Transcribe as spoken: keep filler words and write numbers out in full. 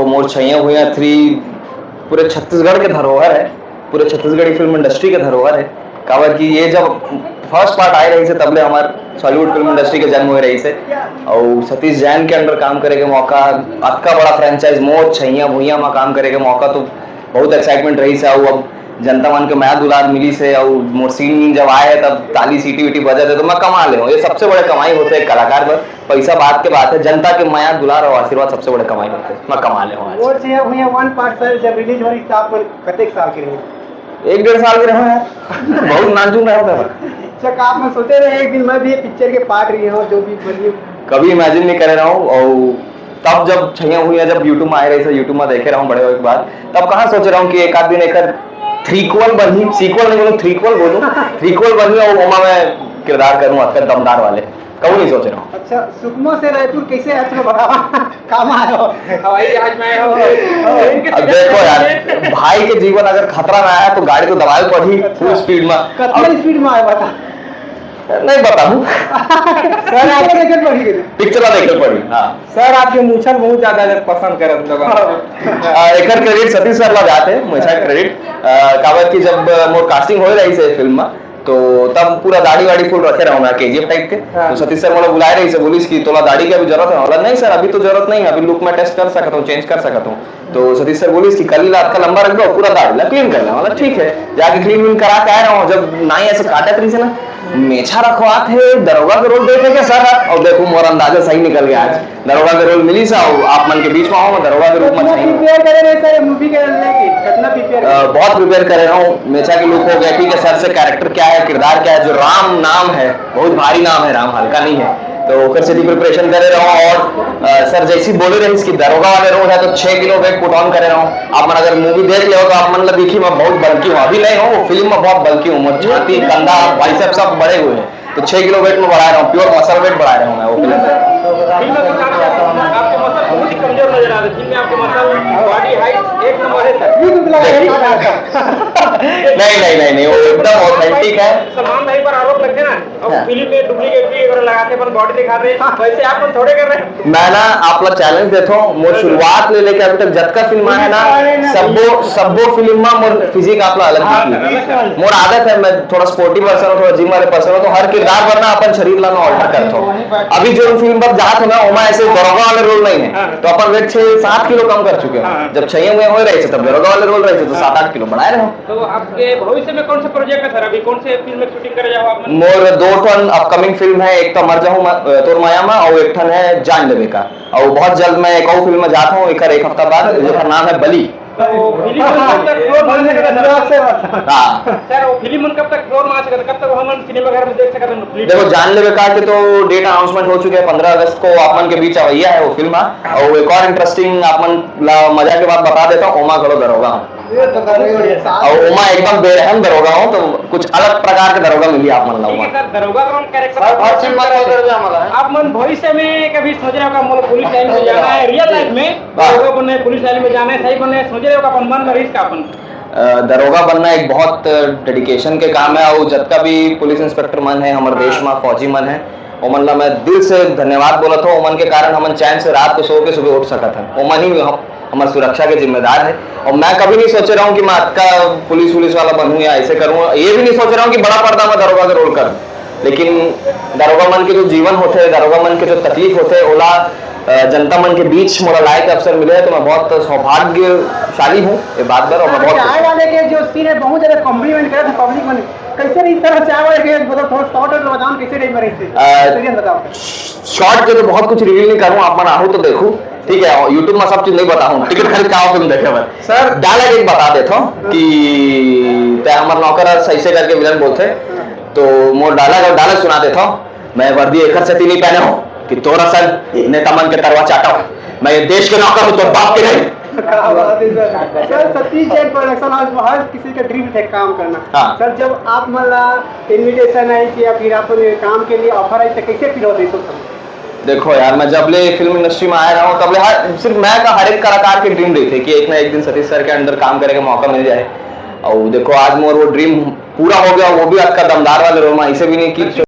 तो मोर छैया भुइयां थ्री पूरे छत्तीसगढ़ के धरोहर है, पूरे छत्तीसगढ़ी फिल्म इंडस्ट्री के धरोहर है। काबर कि ये जब फर्स्ट पार्ट आए रहिस हे, तब ले हमर सॉलीवुड फिल्म इंडस्ट्री के जन्म होए रहिस हे। अउ सतीश जैन के अंडर काम करे के मौका, अतका बड़ा फ्रेंचाइज मोर छैया भुइयां म काम करे के मौका तो बहुत एक्साइटमेंट रहिस हे। अउ अब जनता मन के मया दुलार मिलिस हे, अउ मोर सीन जब आए हे, तब ताली सीटी वीटी बजत हे, तो मैं कमा ले हूँ। ये सबसे बड़े कमाई होथे एक कलाकार बर। पैसा बाद के बात है, जनता के मया दुलार और आशीर्वाद सबसे बड़े कमाई होथे। मैं कमा ले हूँ आज। मोर छैया भुइयां वन पार्ट सर जब रिलीज होइस त आप मन कतेक साल के रहे? एक डेढ़ साल के रहे यार। बहुत नानचुन रहे होते। अच्छा, का आप मन सोचे रहे एक दिन मैं भी ये पिक्चर के पार्ट रही हूँ, जो भी बनी? कभी इमेजिन नहीं करे रहा हूँ। और तब जब छैया भुइयां जब यूट्यूब में आए रहिस हे, यूट्यूब में देखे रहा हूँ बड़े होए के बाद, तब कहाँ सोचे रहा हूँ कि एक आध दिन एक थ्रीक्वल बनही, सीक्वल नहीं बोलूँ, थ्रीक्वल बोलूँ, थ्रीक्वल बनही और ओमा मैं किरदार करूँ अतका दमदार वाले। कभी नहीं सोचे रहा हूँ। अच्छा, सुकमा से रायपुर कैसे आए, थोड़ा बताओ। काम आए हो? हवाई जहाज में आए हो? ट्रेन के अब टिकट देखो यार, कटाए? भाई के जीवन अगर खतरा में आया तो गाड़ी तो दबाए पड़ही फुल स्पीड में। कितना अब स्पीड में आए, बता। नहीं बताऊँ। सर, आप पिक्चर देखे पड़ी? पिक्चर देखे पड़ी, हाँ। सर, आपके मूछल बहुत ज्यादा पसंद करत लोग। आ, एकर क्रेडिट सतीश सर ला जाते, मूछा क्रेडिट। आ, काबर कि जब मोर कास्टिंग होए रहिस हे फिल्म में, तो तब पूरा दाढ़ी वाड़ी फुल रखे रहा मैं केजीएफ टाइप के। हाँ। तो सतीश सर मोला बुलाए रहिस हे, बोलिस कि तोला दाढ़ी के अभी जरूरत है? बोला, नहीं सर, अभी तो जरूरत नहीं है, अभी लुक में टेस्ट कर सकता हूँ, चेंज कर सकता हूँ। तो सतीश सर बोलिस कि कल ला अतका लंबा रख दो, पूरा दाढ़ी ला क्लीन कर ले। बोला, ठीक है। जाके क्लीन व्लीन करा के आए रहा हूँ। जब नाई ऐसे काटत रहिस हे ना, मेछा रखवात हे, दरोगा के रोल देखे क्या सर? और देखो, मोर अंदाजा सही निकल गया आज। दरोगा के रोल मिलिस हे, आप मन के बीच में हूँ, दरोगा के रूप में कितना छाई हूँ। प्रिपेयर करे रहे सर मूवी के लेके? कितना प्रिपेयर अ, बहुत प्रिपेयर करे रहा हूँ। मेछा के लुक हो गया, ठीक है, सर से कैरेक्टर क्या है, किरदार क्या है, जो राम नाम है, बहुत भारी नाम है राम, हल्का नहीं है, तो ओकर सेती प्रिपरेशन करे रहा हूँ। और अ, सर जैसी बोले रहिस कि दरोगा वाले रोल है, तो छह किलो वेट पुट ऑन करे रहा हूँ। आप मन अगर मूवी देख ले तो आप मन ला दिखी, मैं बहुत बल्की हूँ, अभी नहीं हूँ, वो फिल्म में बहुत बल्की हूँ। मोर छाती, कंधा, बाइसेप सब बड़े हुए हैं, तो छह किलो वेट में बढ़ाए रहा हूँ, प्योर मसल वेट बढ़ाए रहा हूँ मैं वो फिल्म में। फिल्म में कुछ आपके, आपके मसल बहुत ही कमजोर नजर आ रहे, फिल्म में आपके मसल, बॉडी हाइट एक नंबर है सर। नहीं, नहीं, नहीं, नहीं, वो एकदम ऑथेंटिक है। सलमान भाई पर आरोप लगते ना, अब हाँ। फिल्म में डुप्लीकेट भी अगर लगाते अपन बॉडी दिखाते, वैसे आप मन थोड़े कर रहे हैं। मैं ना आप ला चैलेंज देता हूँ, मोर शुरुआत ले लेके अभी तक जतका फिल्म आए ना, सब्बो सब्बो फिल्म में मोर फिजिक आप ला अलग दिखी। मोर आदत है, मैं थोड़ा स्पोर्टी पर्सन हूँ, थोड़ा जिम वाले पर्सन हूँ, तो हर किरदार पर ना अपन शरीर ला मैं ऑल्टर करता हूँ। अभी जो फिल्म पर जात हूँ ना, ओमा ऐसे दरोगा वाले रोल नहीं है, तो अपन वेट छह सात किलो कम कर चुके हैं। जब छैया भुइयां होए रहिस हे, तब दरोगा वाले रोल रहिस हे, तो सात आठ किलो बढ़ाए रहे हो। तो आपके भविष्य में कौन से प्रोजेक्ट है सर? अभी कौन से फिल्म में शूटिंग करे जाओ आप? मोर दो ठन अपकमिंग फिल्म है, एक तो मर जाहूँ म-, तोर मया मा, और एक ठन है जान लेवे का। और बहुत जल्द मैं एक और फिल्म में जाता हूँ, एक, एक हफ्ता बाद, जेकर नाम है बली। तो फिल्म मन कब तक फ्लोर मार सकता है सर? हाँ। सर, वो फिल्म मन कब तक फ्लोर मार सकता है? कब तक हम सिनेमा घर में देख सकते हैं? देखो, जान लेवे का के तो डेट अनाउंसमेंट हो चुके हैं, पंद्रह अगस्त को आप मन के बीच अवैया है वो फिल्म। हाँ। और एक और इंटरेस्टिंग आप मन ला मजा के बात बता देता हूँ, ओमा घलो दरोगा हूँ। ये तो बहुत बढ़िया। और ओमा एकदम बेरहम दरोगा हूँ, तो कुछ अलग प्रकार के दरोगा मिली आप मन ला ठीक है ओमा। सर, दरोगा का कैरेक्टर हर, हर फिल्म में दरोगा मिला है। आप मन भविष्य में कभी सोच रहे हो का, मतलब, पुलिस लाइन में जाना है, रियल लाइफ में हाँ। दरोगा बनना है, पुलिस लाइन में जाना है, सही बनना है, सोच रहे हो का अपन मन में रिस्क अपन? अ, दरोगा बनना एक बहुत डेडिकेशन के काम है, और जतका भी पुलिस इंस्पेक्टर मन है हमारे देश में, फौजी मन है, ओमन ला मैं दिल से धन्यवाद बोलत हूँ। ओमन के कारण हमन चैन से रात को सो के सुबह उठ सकत हन। ओमन ही हम, हमर सुरक्षा के जिम्मेदार है। और मैं कभी नहीं सोचे रहा हूँ कि मैं अतका पुलिस वुलिस वाला बनूँ या ऐसे करूँ। ये भी नहीं सोच रहा हूँ कि बड़ा पर्दा में दरोगा के रोल करूँ। लेकिन दरोगा मन के जो जीवन होथे, दरोगा मन के जो तकलीफ होथे, ओला, अ, जनता मन के बीच मोला लाए के अवसर मिले है, तो मैं बहुत सौभाग्यशाली हूँ ये बात बर, और मैं बहुत खुश चाय हूँ। वाले के जो सीन है, बहुत ज्यादा कॉम्प्लीमेंट करे थे पब्लिक मन। कैसे रही सर, चाय वाले के, मतलब, थोड़ा शॉर्ट और लगान कैसे रही मेरे से? अ, एक्सपीरियंस बताओ। शॉर्ट के तो बहुत कुछ रिवील नहीं करूँ, आप मन आहू तो देखू, ठीक है, और YouTube में सब चीज नहीं बताऊँ, टिकट खरीद के आओ फिल्म देखे बर। सर। डायलॉग एक बता देता हूँ कि तै हमर नौकर हस, ऐसे करके विलन बोलथे, तो मोर डायलॉग और डायलॉग सुना देता हूँ। मैं वर्दी एकर सेती नहीं पहने हूँ कि तोर असन नेता मन के तरवा चाटव। मैं ये देश के नौकर हूँ, तोर बाप के नहीं। क्या बात है sir. Sir, Satish Jain production house में हर किसी का ड्रीम थे काम करना। हाँ। सर, जब आप मन ला इनविटेशन आई थी या फिर आप काम के लिए ऑफर आई, तो कैसे फील होते इस वक्त? देखो यार, मैं जब ले फिल्म इंडस्ट्री में आया रहा हूँ, तब ले हर, सिर्फ मैं का, हर एक कलाकार के ड्रीम रहिथे कि एक ना एक दिन सतीश सर के अंडर काम करे के मौका मिल जाए। और देखो, आज मोर वो ड्रीम पूरा हो गया, वो भी अतका दमदार वाले रोल में, ऐसे भी नहीं कि